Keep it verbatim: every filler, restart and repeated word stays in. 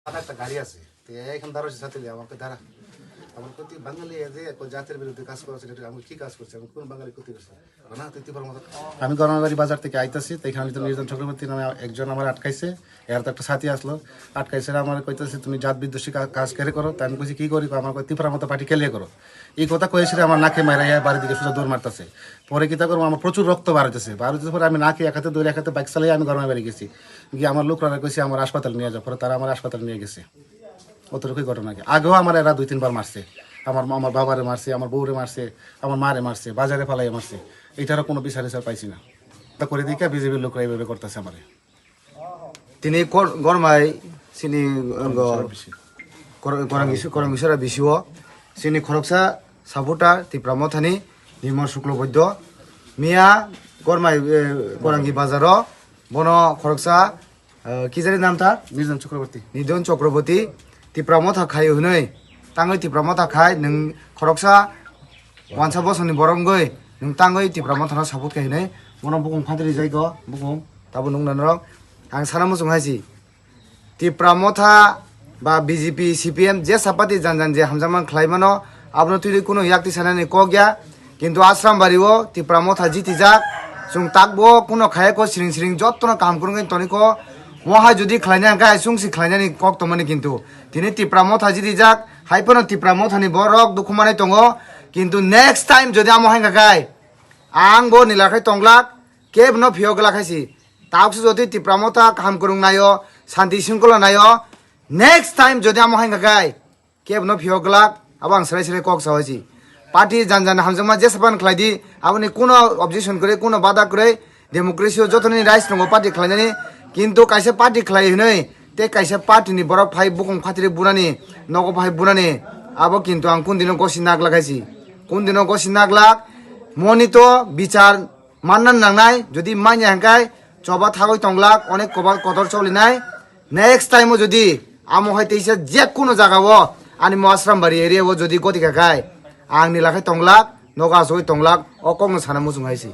আমার একটা গাড়ি আছে, তো এখানে দাঁড়াও, সাথে নিয়ে আমাকে দাঁড়া। আমার ক্ষতি বাঙালি, এই যে এক জাতির বিরুদ্ধে কাজ করেছে, এটা আমি কি কাজ করছি, আমি কোন বাঙালি ক্ষতি করছি? না, তুই তুই বরং আমাকে আমি গরমাবাড়ি বাজার থেকে আইতাছি, তো এখানে তো নির্জন চক্রবর্তী নামে একজন আমার আটকাইছে, এর তো একটা সাথী আসলো, আটকাইছে, আমার কইতাছে, "তুমি জাত বিদ্বেষী কা-, কাজ কেরে করো?" তাই আমি কইছি, "কি করি?" কয়, "আমার কয়, 'ত্রিপুরা মতো পার্টি কেলে করো।" এই কথা কয়েছে আমার নাকে মারা, বাড়ির দিকে সোজা দৌড় মারতাছে। পরে কিতা করবো, আমার প্রচুর রক্ত বার হইতেছে, বার হইতেছে পরে আমি নাকে এক হাতে ধরে, এক হাতে বাইক চালিয়ে আমি গরমাবাড়ি গেছি। গিয়ে আমার লোকরা কইছে, "আমার হাসপাতাল নিয়ে যাও।" পরে তারা আমার হাসপাতাল নিয়ে গেছে। অতটুকুই ঘটনা কি? আগেও আমার এরা দুই তিনবার মারছে, আমার আমার বাবারে মারছে, আমার বউরে মারছে, আমার মারে মারছে, বাজারে ফালাই মারছে। এটারও কোনো বিচার বিচার পাইছি না। তা করে দিকে বিজেপির লোকরা এইভাবে করতেছে আমারে। Tini kor-, gormai chini, uh, go-, kor-, korang gisi-, korang gisora bisio chini khoroksa supporter Tipra Mothani Nirmal Shukla Boiddo miya gormai, eh, korangi bazaro bono khoroksa, eh, kijani nam ta? Nirjon Chakraborty. Nirjon Chakraborty Tipra Motha khai hwnwi tangwi Tipra Motha khai nwng khoroksa wansa bosongni borok wngwi nwng tangwi Tipra Mothano support khai hwnwi bono bukung phatri rijai go bukung tabo nukna norok ang sana muchung hai si. Tipra Motha ba B J P, C P M jesa party jan jan je hamjakma khlai mano, abono twi kuno yakti sanani kok ya. Kintu Ashram Bari o Tipra Motha jitijak, chwng takbo kuno khaya ko siring siring jottono kaham kwrwngwi toni ko. Mo hai jodi khlaina hwnkhe hai chwng si khlainani kok tongmani kintu. Tini Tipra Motha jitijak, hai phano Tipra Mothani borok dukhu manai tongo. Kintu next time jodi amo hai hwnkha khe ang bo nila khai tonglak, kebo no phiyok glak hai si. Tabuk se jodi Tipra Motha kaham kwrwng naio, santi singkula naio, next time jodi amo hai hwnkha khe kebo no phiyok glak, abo ang serai serai kok sawi si. Party jan jan hamjakma jesa pan khlai di, aboni kuno objection kwrwi, kuno bada kwrwi, democracy o jotoni rights tongo party khlainani, kintu kaisa party khlai hwnwi tei kaisa party ni borok phai bukung phatri bunani, nogo phai bunani, abo kintu ang kun dino gosi naglak hai si. Kun dino gosi naglak, moni to bichar manna nangnai, jodi manya hwnkhe choba thagwi tonglak, onek koba kotor cholinai. Next time o jodi amo hai teisa je kuno jaga o ani mo Ashram Bari area o jodi goti kha khai, ang nila khai tonglak, nogo asugwi tonglak, o kokno sana muchung hai si.